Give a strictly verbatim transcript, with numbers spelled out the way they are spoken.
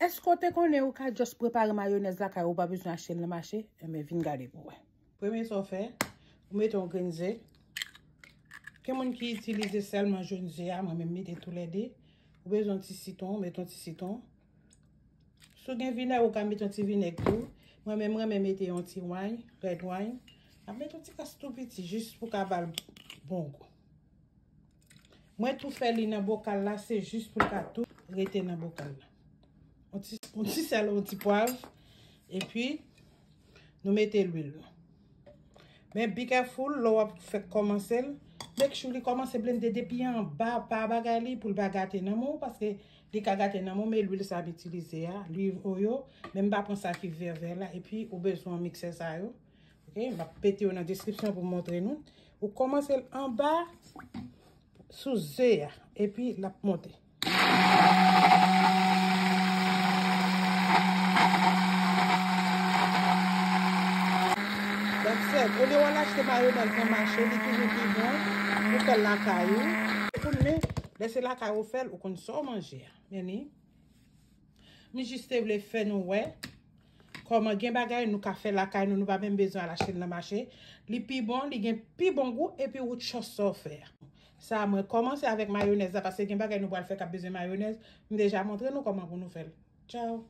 Èske w te konnen ou ka just prepare mayonèz lakay ou, ou pa bezwen achte l nan mache? Enben, vin gade pou w wè. Premye sa w fè, ou mete yon grenn ze. Gen moun ki itilize sèlman jòn ze a, mwen menm mete toulède. Ou bezwen yon ti sitwon, ou mete yon ti sitwon. Si w gen vinèg, ou ka mete yon ti vinèg tou. Mwen menm, mwen renmen mete yon ti wine, red wine. M ap mete yon ti kras tou piti, jis pou ka ba l bon gou. Mwen tou fè li nan bokal la, se jis pou l ka tou rete nan bokal la. Yon ti, yon ti sèl, yon ti pwav. Epi, nou mete lwil. Men be careful, lè w ap fè kòmanse l, make sure li kòmanse blende depi anba, pa bagay li pou l pa gate nan men w, paske li ka gate nan men w, men lwil sa m itilize a, lwil oyo, men m pa pran sa ki vè vè la, epi ou bezwen miksè sa yo. Ok, m ap mete yo nan deskripsyon pou montre nou. Ou kòmanse l anba sou ze a, epi l ap monte. That's it. Olye w al achte mayonèz nan mache, li toujou pi bon. Ou fè l lakay ou. Ou konn men, lè se lakay ou fè l, ou konn sa w manje a. Men li, m jis te vle fè nou wè kòman gen bagay nou ka fè lakay nou, nou pa menm bezwen al achte l nan mache. Li pi bon, li gen pi bon gou, epi ou trust sa w fè a. Sa a mwen kòmanse avèk mayonèz la, paske gen bagay nou pral fè k ap bezwen mayonèz. M deja montre nou kòman pou nou fè l. Tchao.